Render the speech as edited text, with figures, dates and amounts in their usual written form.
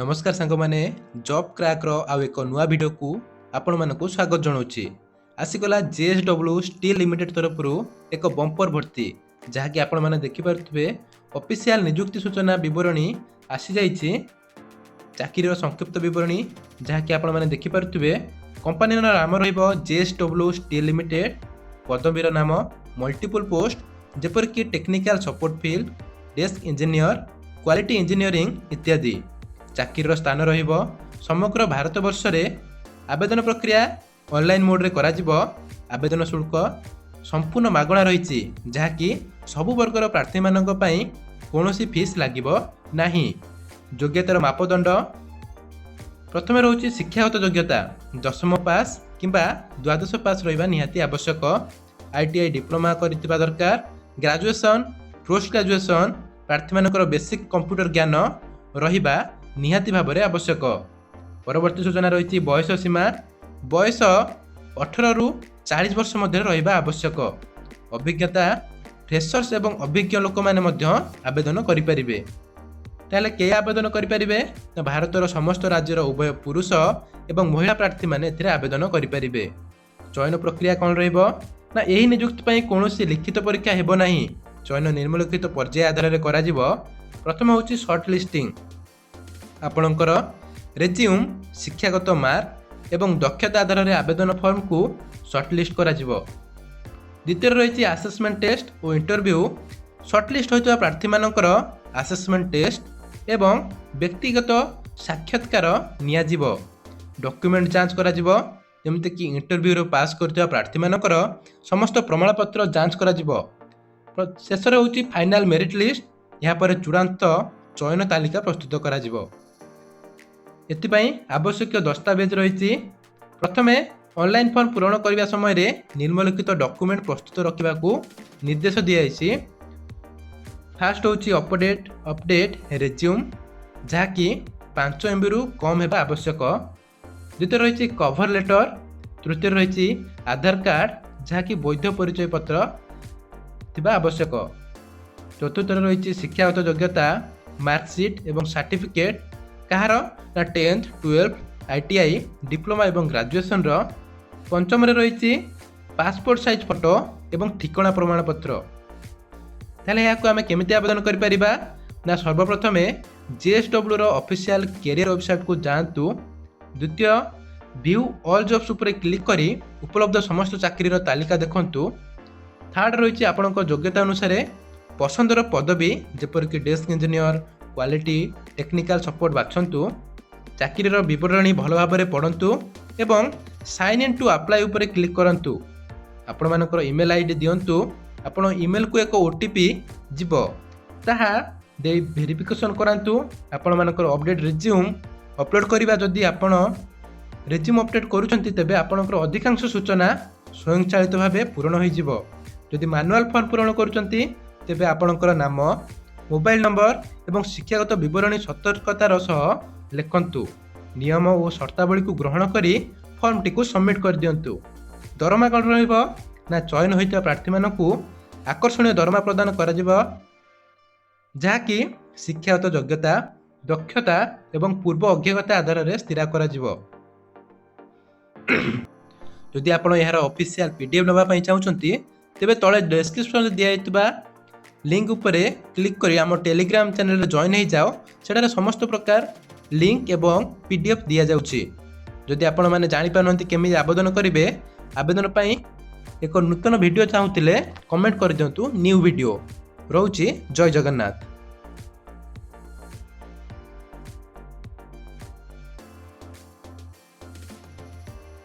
ନମସ୍କାର ସାଙ୍ଗମାନେ, ଜବ୍ କ୍ରାକ୍ର ଆଉ ଏକ ନୂଆ ଭିଡ଼ିଓକୁ ଆପଣମାନଙ୍କୁ ସ୍ୱାଗତ ଜଣାଉଛି। ଆସିଗଲା ଜେଏସ୍ଡବ୍ଲ୍ୟୁ ଷ୍ଟିଲ୍ ଲିମିଟେଡ୍ ତରଫରୁ ଏକ ବମ୍ପର ଭର୍ତ୍ତି, ଯାହାକି ଆପଣମାନେ ଦେଖିପାରୁଥିବେ। ଅଫିସିଆଲ ନିଯୁକ୍ତି ସୂଚନା ବିବରଣୀ ଆସିଯାଇଛି। ଚାକିରିର ସଂକ୍ଷିପ୍ତ ବିବରଣୀ, ଯାହାକି ଆପଣମାନେ ଦେଖିପାରୁଥିବେ। କମ୍ପାନୀର ନାମ ରହିବ ଜେଏସ୍ଡବ୍ଲ୍ୟୁ ଷ୍ଟିଲ୍ ଲିମିଟେଡ୍। ପଦବୀର ନାମ, ମଲ୍ଟିପୁଲ୍ ପୋଷ୍ଟ, ଯେପରିକି technical support, field desk engineer, quality engineering ଇତ୍ୟାଦି। ଚାକିରିର ସ୍ଥାନ ରହିବ ସମଗ୍ର ଭାରତବର୍ଷରେ। ଆବେଦନ ପ୍ରକ୍ରିୟା ଅନଲାଇନ୍ ମୋଡ଼ରେ କରାଯିବ। ଆବେଦନ ଶୁଳ୍କ ସମ୍ପୂର୍ଣ୍ଣ ମାଗଣା ରହିଛି, ଯାହାକି ସବୁ ବର୍ଗର ପ୍ରାର୍ଥୀମାନଙ୍କ ପାଇଁ କୌଣସି ଫିସ୍ ଲାଗିବ ନାହିଁ। ଯୋଗ୍ୟତାର ମାପଦଣ୍ଡ, ପ୍ରଥମେ ରହୁଛି ଶିକ୍ଷାଗତ ଯୋଗ୍ୟତା। ଦଶମ ପାସ୍ କିମ୍ବା ଦ୍ୱାଦଶ ପାସ୍ ରହିବା ନିହାତି ଆବଶ୍ୟକ। ଆଇଟିଆଇ, ଡିପ୍ଲୋମା କରିଥିବା ଦରକାର, ଗ୍ରାଜୁଏସନ୍, ପୋଷ୍ଟ ଗ୍ରାଜୁଏସନ୍। ପ୍ରାର୍ଥୀମାନଙ୍କର ବେସିକ୍ କମ୍ପ୍ୟୁଟର ଜ୍ଞାନ ରହିବା ନିହାତି ଭାବରେ ଆବଶ୍ୟକ। ପରବର୍ତ୍ତୀ ସୂଚନା ରହିଛି ବୟସ ସୀମା। ବୟସ 18ରୁ 40 ବର୍ଷ ମଧ୍ୟରେ ରହିବା ଆବଶ୍ୟକ। ଅଭିଜ୍ଞତା, ଫ୍ରେସର୍ସ ଏବଂ ଅଭିଜ୍ଞ ଲୋକମାନେ ମଧ୍ୟ ଆବେଦନ କରିପାରିବେ। ତାହେଲେ କିଏ ଆବେଦନ କରିପାରିବେ ନା, ଭାରତର ସମସ୍ତ ରାଜ୍ୟର ଉଭୟ ପୁରୁଷ ଏବଂ ମହିଳା ପ୍ରାର୍ଥୀମାନେ ଏଥିରେ ଆବେଦନ କରିପାରିବେ। ଚୟନ ପ୍ରକ୍ରିୟା କ'ଣ ରହିବ ନା, ଏହି ନିଯୁକ୍ତି ପାଇଁ କୌଣସି ଲିଖିତ ପରୀକ୍ଷା ହେବ ନାହିଁ। ଚୟନ ନିମ୍ନଲିଖିତ ପର୍ଯ୍ୟାୟ ଆଧାରରେ କରାଯିବ। ପ୍ରଥମ ହେଉଛି ସର୍ଟ ଲିଷ୍ଟିଂ। ଆପଣଙ୍କର ରେଜିଉମ୍, ଶିକ୍ଷାଗତ ମାର୍କ ଏବଂ ଦକ୍ଷତା ଆଧାରରେ ଆବେଦନ ଫର୍ମକୁ ସର୍ଟ ଲିଷ୍ଟ କରାଯିବ। ଦ୍ୱିତୀୟରେ ରହିଛି ଆସେସମେଣ୍ଟ ଟେଷ୍ଟ ଓ ଇଣ୍ଟରଭ୍ୟୁ। ସର୍ଟ ଲିଷ୍ଟ ହୋଇଥିବା ପ୍ରାର୍ଥୀମାନଙ୍କର ଆସେସମେଣ୍ଟ ଟେଷ୍ଟ ଏବଂ ବ୍ୟକ୍ତିଗତ ସାକ୍ଷାତକାର ନିଆଯିବ। ଡକ୍ୟୁମେଣ୍ଟ ଯାଞ୍ଚ କରାଯିବ, ଯେମିତିକି ଇଣ୍ଟରଭ୍ୟୁରୁ ପାସ୍ କରିଥିବା ପ୍ରାର୍ଥୀମାନଙ୍କର ସମସ୍ତ ପ୍ରମାଣପତ୍ର ଯାଞ୍ଚ କରାଯିବ। ଶେଷରେ ହେଉଛି ଫାଇନାଲ ମେରିଟ୍ ଲିଷ୍ଟ। ଏହାପରେ ଚୂଡ଼ାନ୍ତ ଚୟନ ତାଲିକା ପ୍ରସ୍ତୁତ କରାଯିବ। ଏଥିପାଇଁ ଆବଶ୍ୟକୀୟ ଦସ୍ତାବିଜ ରହିଛି। ପ୍ରଥମେ ଅନଲାଇନ୍ ଫର୍ମ ପୂରଣ କରିବା ସମୟରେ ନିମ୍ନଲିଖିତ ଡକ୍ୟୁମେଣ୍ଟ ପ୍ରସ୍ତୁତ ରଖିବାକୁ ନିର୍ଦ୍ଦେଶ ଦିଆଯାଇଛି। ଫାଷ୍ଟ ହେଉଛି ଅପଡେଟ୍ ରେଜ୍ୟୁମ୍, ଯାହାକି 5 ଏମ୍ବିରୁ କମ୍ ହେବା ଆବଶ୍ୟକ। ଦ୍ୱିତୀୟ ରହିଛି କଭର ଲେଟର। ତୃତୀୟ ରହିଛି ଆଧାର କାର୍ଡ଼, ଯାହାକି ବୈଧ ପରିଚୟ ପତ୍ର ଥିବା ଆବଶ୍ୟକ। ଚତୁର୍ଥରେ ରହିଛି ଶିକ୍ଷାଗତ ଯୋଗ୍ୟତା ମାର୍କସିଟ୍ ଏବଂ ସାର୍ଟିଫିକେଟ୍। କାହାର ନା, 10th, 12th, ITI, diploma ଏବଂ ଗ୍ରାଜୁଏସନ୍ର। ପଞ୍ଚମରେ ରହିଛି ପାସପୋର୍ଟ ସାଇଜ୍ ଫଟୋ ଏବଂ ଠିକଣା ପ୍ରମାଣପତ୍ର। ତାହେଲେ ଏହାକୁ ଆମେ କେମିତି ଆବେଦନ କରିପାରିବା ନା, ସର୍ବପ୍ରଥମେ ଜେଏସ୍ଡବ୍ଲ୍ୟୁର ଅଫିସିଆଲ କ୍ୟାରିୟର ୱେବସାଇଟ୍କୁ ଯାଆନ୍ତୁ। ଦ୍ୱିତୀୟ, ଭ୍ୟୁ ଅଲ୍ ଜବ୍ସ ଉପରେ କ୍ଲିକ୍ କରି ଉପଲବ୍ଧ ସମସ୍ତ ଚାକିରିର ତାଲିକା ଦେଖନ୍ତୁ। ଥାର୍ଡ଼ ରହିଛି ଆପଣଙ୍କ ଯୋଗ୍ୟତା ଅନୁସାରେ ପସନ୍ଦର ପଦବୀ, ଯେପରିକି desk engineer, quality, technical support ବାଛନ୍ତୁ। ଚାକିରିର ବିବରଣୀ ଭଲ ଭାବରେ ପଢ଼ନ୍ତୁ ଏବଂ ସାଇନ୍ ଇନ୍ ଟୁ ଆପ୍ଲାଏ ଉପରେ କ୍ଲିକ୍ କରନ୍ତୁ। ଆପଣମାନଙ୍କର ଇମେଲ୍ ଆଇଡି ଦିଅନ୍ତୁ। ଆପଣ ଇମେଲକୁ ଏକ ଓଟିପି ଯିବ, ତାହା ଦେଇ ଭେରିଫିକେସନ୍ କରାନ୍ତୁ। ଆପଣମାନଙ୍କର ଅପଡେଟ୍ ରିଜ୍ୟୁମ୍ ଅପଲୋଡ଼ କରିବା। ଯଦି ଆପଣ ରେଜ୍ୟୁମ୍ ଅପଡେଟ୍ କରୁଛନ୍ତି, ତେବେ ଆପଣଙ୍କର ଅଧିକାଂଶ ସୂଚନା ସ୍ୱୟଂଚାଳିତ ଭାବେ ପୂରଣ ହୋଇଯିବ। ଯଦି ମାନୁଆଲ ଫର୍ମ ପୂରଣ କରୁଛନ୍ତି, ତେବେ ଆପଣଙ୍କର ନାମ, ମୋବାଇଲ ନମ୍ବର ଏବଂ ଶିକ୍ଷାଗତ ବିବରଣୀ ସତର୍କତାର ସହ ଲେଖନ୍ତୁ। ନିୟମ ଓ ସର୍ତ୍ତାବଳୀକୁ ଗ୍ରହଣ କରି ଫର୍ମଟିକୁ ସବମିଟ୍ କରିଦିଅନ୍ତୁ। ଦରମା କ'ଣ ରହିବ ନା, ଚୟନ ହୋଇଥିବା ପ୍ରାର୍ଥୀମାନଙ୍କୁ ଆକର୍ଷଣୀୟ ଦରମା ପ୍ରଦାନ କରାଯିବ, ଯାହାକି ଶିକ୍ଷାଗତ ଯୋଗ୍ୟତା, ଦକ୍ଷତା ଏବଂ ପୂର୍ବ ଅଭିଜ୍ଞତା ଆଧାରରେ ସ୍ଥିର କରାଯିବ। ଯଦି ଆପଣ ଏହାର ଅଫିସିଆଲ ପିଡିଏଫ୍ ନେବା ପାଇଁ ଚାହୁଁଛନ୍ତି, ତେବେ ତଳେ ଡେସ୍କ୍ରିପସନରେ ଦିଆଯାଇଥିବା ଲିଙ୍କ ଉପରେ କ୍ଲିକ୍ କରି ଆମ ଟେଲିଗ୍ରାମ ଚ୍ୟାନେଲରେ ଜଏନ୍ ହେଇଯାଅ। ସେଠାରେ ସମସ୍ତ ପ୍ରକାର ଲିଙ୍କ ଏବଂ ପିଡିଏଫ୍ ଦିଆଯାଉଛି। ଯଦି ଆପଣମାନେ ଜାଣିପାରୁନାହାନ୍ତି କେମିତି ଆବେଦନ କରିବେ, ଆବେଦନ ପାଇଁ ଏକ ନୂତନ ଭିଡ଼ିଓ ଚାହୁଁଥିଲେ କମେଣ୍ଟ କରିଦିଅନ୍ତୁ ନ୍ୟୁ ଭିଡ଼ିଓ। ରହୁଛି, ଜୟ ଜଗନ୍ନାଥ।